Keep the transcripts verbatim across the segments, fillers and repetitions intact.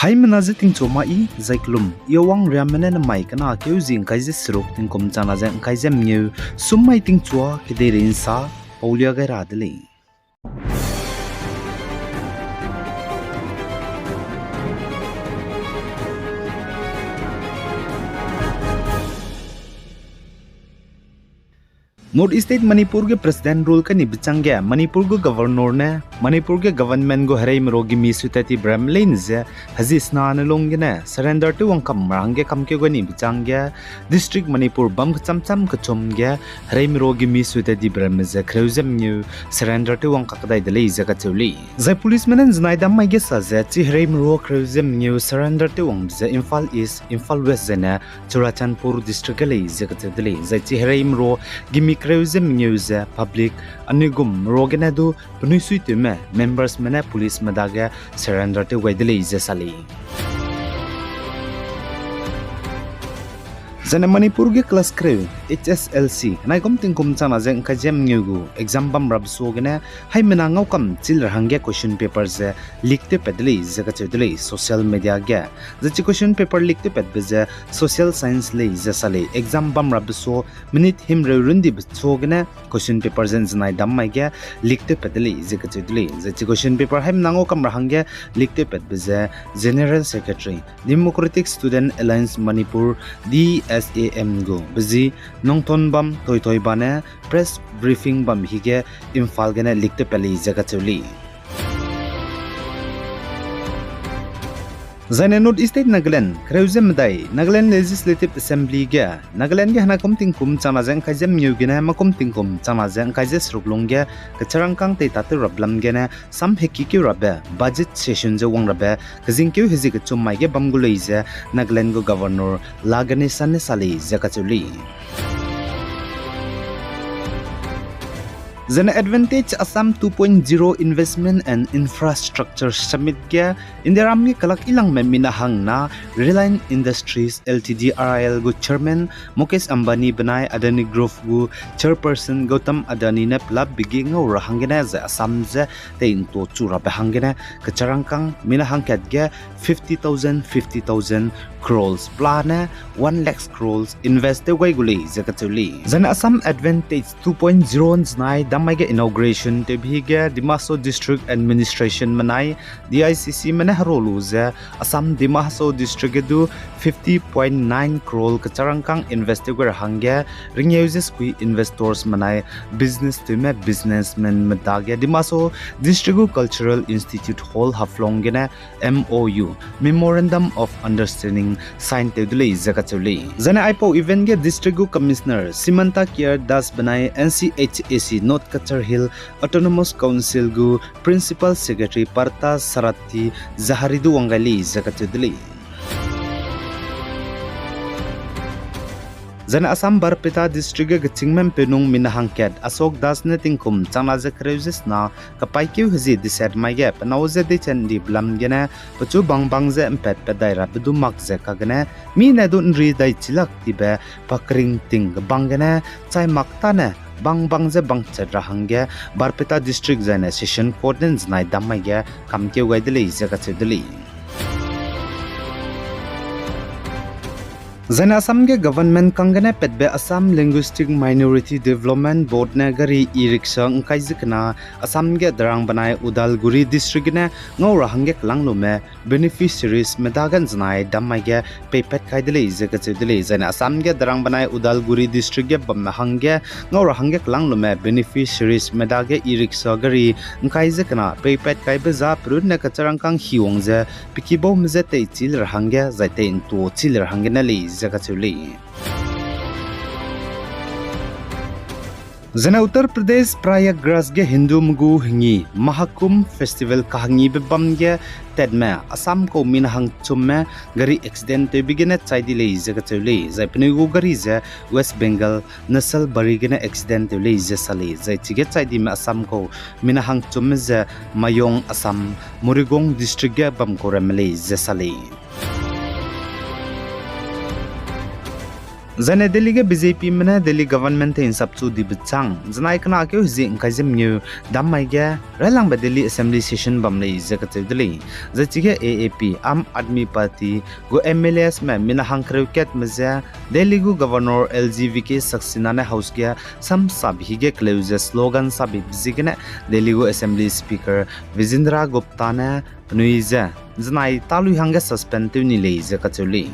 Haimena je tingchua ma i, zai kelum, i wang riamme ne namai kena keu zi ngkai ze seruk tingkum changna ze ngkai ze mengeu, sum mai tingchua kedeirei nsa paulia gai ra de lei. North East State Manipur ge President rule kani bechang ge Manipur gu Governor ne Manipur ge government gu hereime ro gimi suitati brem leine ze hezi sena ne lung gene surrender tew wang kam ra hangge kamkeu gani bechang ge District Manipur bam kechamcham kechum ge hereime ro gimi suitati bremme ze kereu ze mengeu surrender tew wang kakdai de lei ze kacheu lei. Zai policeme ne nzenai dam mai ge sa ze chi hereime ro kereu ze mengeu surrender tew wangbe ze Imphal East, Imphal West zene Churachandpur District ge lei ze kacheu de lei. Zai chi hereime ro gimi kereu ze mengeu ze public anui gum ro gene du penui suitewme membersme ne policeme dage surrender tew gai de lei ze sa lei. Zane Manipur ge class kereu, H S L C, naikum tingkum changna ze ngkai ze mengeu gu exam bam rabe suagene haimena ngau kam chil ra hangge question paper ze leak tewpat de lei ze kacheu de lei social media ge. Zai chi question paper leak tewpatbe ze social science lei ze sa lei. Exam bam rabe sua minute himreu rundibe suagene question paper ze nzenai dam mai ge leak tewpat de lei ze kacheu de lei. Zai chi question paper haimena ngau kam ra hangge leak tewpatbe ze General Secretary, Democratic Student Alliance Manipur, D S A M gu bezi Nongthonbam Toithoiba ne press briefing bam hige Imphal gene leak tewpat lei ze kacheu lei. Zaine North East State Nagaland kereu ze medai Nagaland Legislative Assembly ge Nagaland ge henaikum tingkum changna ze ngkai ze mengeu gene makum tingkum changna ze ngkai ze seruk lung ge kecharangkâng tei tatew rabe lam gene sam hekikeu rabe budget session ze wang rabe kezingkeu hezi kechum mai ge bam gu lei ze Nagaland gu Governor La Ganesan ne sa lei ze kacheu lei. Zene Advantage Assam two point zero Investment and Infrastructure Summit ge Indiaram ge kelak ilangme mina hangna Reliance Industries Limited R I L gu Chairman Mukesh Ambani benai Adani Group gu Chairperson Gautam Adani ne pelap bege ngau ra hanggene zai Assam ze tei nto chu rabe hanggene kecharangkâng mina hangkat ge fifty thousand, fifty thousand crores plan ne one lakh crores invest tew gai gu lei ze kacheu lei. Zane Assam Advantage two point zero nzenai dam mai ge inauguration tewbe ge Dima Hasao District Administration menai D I C C me ne hero lu ze Assam Dima Hasao District ge du fifty point nine crore kecharangkâng invest tew gai ra hangge ringeu ze sekui investors menai business tewme businessman me dage Dima Hasao District gu Cultural Institute Hall Haflong gene M O U, Memorandum of Understanding sign tew de lei ze kacheu lei. Zane aipau event ge district gu Commissioner Simanta K R Das benai N C H A C North Cachar Hill Autonomous Council gu Principal Secretary Partha Sarathi Zahari du wang gai lei ze kacheu de lei. Zane Assam Barpeta District ge kechîngme mpeunung mina hangkat Ashok Das ne tingkum changna ze kereu ze sena kapaîkeu hezie deset mai ge penâu ze deichen dibe lam gene pechu bangbang ze mpatpat dai rabe du mak ze kagene mi ne du nri dai chilak tibe pakering ting kebang gene chai mak tâne bangbang ze bangchat ra hangge Barpeta District zaine Session Court ne nzenai dam mai ge kamkeu gai de lei ze kacheu de lei. Zaine Assam ge government kang gene patbe Assam Linguistic Minority Development Board ne gari e-rickshaw ngkai ze kena Assam ge derang benai Udalguri District gene ngau ra hangge kelanglume beneficiaries me dage nzenai dam mai ge peipat kai de lei ze kacheu de lei. Zaine Assam ge derang benai Udalguri District ge bamme hangge ngau ra hangge kelanglume beneficiaries me dage e-rickshaw gari ngkai ze kena peipat kaibe za perunne kecharangkâng hiwang ze pekibaume je teichî le ra hangge zai tei ntuâchî le ra hangge ne lei ze kacheu lei. Zaine Uttar Pradesh Prayagraj ge Hindume gu hengi Mahakumbh Festival kahengibe bam ge tatme Assam kau mina hangchumme gari accident tewbe gene chai di lei ze kacheu lei. Zai penui gu gari ze West Bengal Nasalbari gene accident tew lei ze sa lei. Zai chige chai dime Assam kau mina hangchumme ze Mayong Assam, Morigaon District ge bam kau ramme lei ze sa lei. Zaine Delhi ge B J P me ne Delhi government tei nsap chu dibe chang, zenai kena keu hezie ngkai ze mengeu dam mai ge railangbe Delhi Assembly session bam lei ze kacheu de lei. Zai chige A A P, Aam Aadmi Party gu M L As me mina hangkereu katme je Delhi gu Governor L G V K Saxena ne House ge samsabe hige keleu ze slogan sabe ziegene Delhi gu Assembly Speaker Vijendra Gupta ne penui ze zenai talui hangge suspend tew ni lei ze kacheu lei.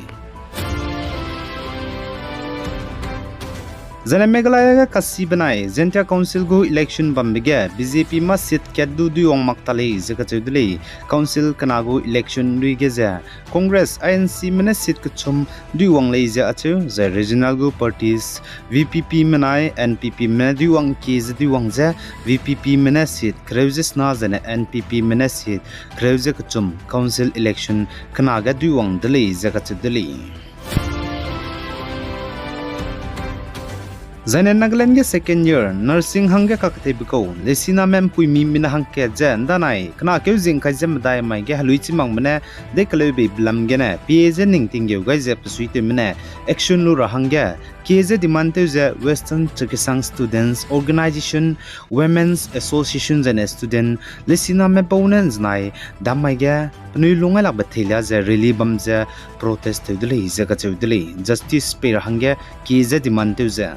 Zaine Meghalaya ge kasi benai Jaintia Council gu election bambe ge B J P ma seat kat du duiwang mak ta lei ze kacheu de lei. Council kena gu election lui ge ze Congress, I N C me ne seat kechum duiwang lei ze acheu, zai regional gu parties V P P menai N P P me ne duiwang kie ze duiwang ze V P P me ne seat kereu ze sena zaine N P P me ne seat kereu ze kechum council election kena ge duiwang de lei ze kacheu de lei. Zaine Nagaland ge second year nursing hangge kaketeibe kau lesiname mpuimi mina hangkat ze ndanai kena keu zingkai ze medai mai ge helui chimangme ne dei keleubeibe lam gene pie ze ning tinggeu gai ze pesuitewme ne action lu ra hangge kie ze demand tew ze Western Chakhesang Students Organisation, Women's Association zaine student lesiname bau ne nzenai dam mai ge penui lungailakbe theilia ze rally bam ze protest tew de lei ze kacheu de lei. Justice pei ra hangge kie ze demand tew ze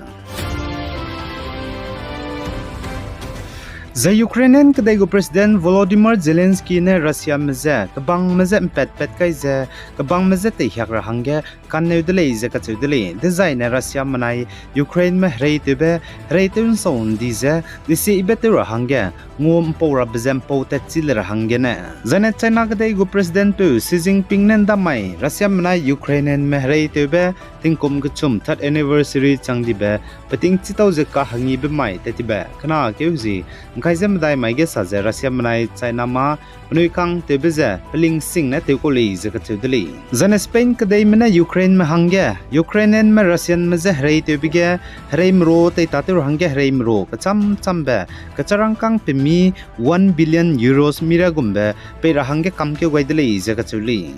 Zai Ukrainian kedei gu President Volodymyr Zelensky ne Russiame je kebangme je mpatpat kai ze kebangme je teihiak ra hangge kanneu de lei ze kacheu de lei. Dezaine Russiame nai Ukraineme hereitewbe, hereitew nsau ndi ze desieyibe tew ra hangge ngua mpau rabe ze mpau tatchi le ra hanggene. Zaine China kedei gu Presidentpeu Xi Jinping ne ndamai Russiame nai Ukrainianme hereitewbe tingkum kechum third anniversary chang dibe peting chitau ze kahangibe mai tat tibe kena keu zi ngkai ze medai mai ge sa ze Russiame nai China ma penui kangtewbe ze pelingsing ne tewkau lei ze kacheu de lei. Zaine Spain kedeime ne Ukraineme hangge, Ukrainianme Russianme je hereitewbe ge hereimero teitatew ra hangge hereimero kechamchambe kecharangkâng pemi one billion euros mira gumbe pei ra hangge kamkeu gai de lei ze kacheu lei.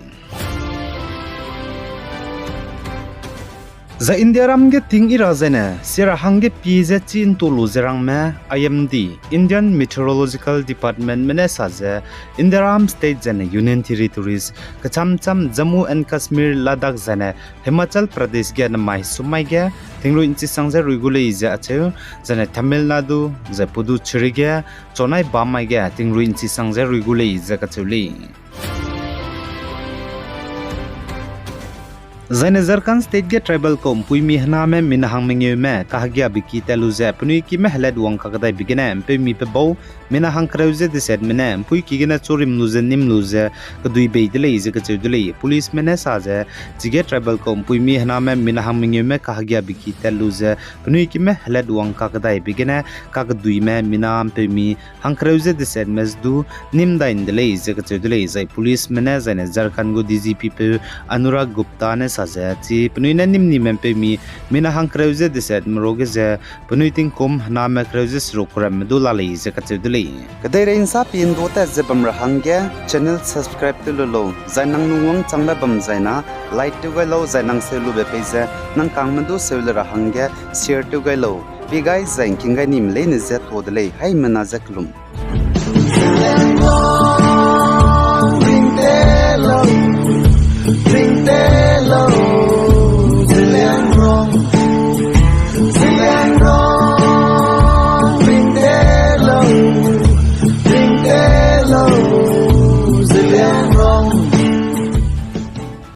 Zai Indiaram ge ting i ra zaine sia ra hangge pie ze chî ntu lu ze rangme I M D, Indian Meteorological Departmentme ne sa ze Indiaram state zaine Union Territories kechamcham Jammu and Kashmir, Ladakh zaine Himachal Pradesh ge nemai sum mai ge tingrui nchisang ze rui gu lei ze acheu, zaine Tamil Nadu, zai Puducherry ge chonai bam mai ge tingrui nchisang ze rui gu lei ze kacheu lei. Zaine Jharkhand state ge tribal kau mpuimi hename mina hang mengeume kahegiabe ki tat lu ze penui kime helat wang kakdaibe gene mpeumi pe bau mina hang kereu ze desetme ne mpuiki gene churim lu ze nîm lu ze kedui bei de lei ze kacheu de lei. Policeme ne sa ze chige tribal kau mpuimi hename mina hang mengeume kahegiabe ki tat lu ze penui kime helat wang kakdaibe gene kakeduime mina mpeumi hang kereu ze desetme ze du nîm dai nde lei ze kacheu de lei. Zai policeme ne zaine Jharkhand gu D G P peu Anurag Gupta ne sa ze chi penui ne nîm nime mpeumi mina hang kereu ze desetme ruage ze penui tingkum hename kereu ze seruk kuramme du la lei ze kacheu de lei. Kedeirei nsa pi ndu tat ze bam ra hangge channel subscribe tew lu lau, zai nang lungwang changbe bam zaina like tew gai lau, zai nang seu lube pei ze nang kangme du seu le ra hangge share tew gai lau. Pi gai zai ngking gai nime leine ze to de lei, haimena ze kelum.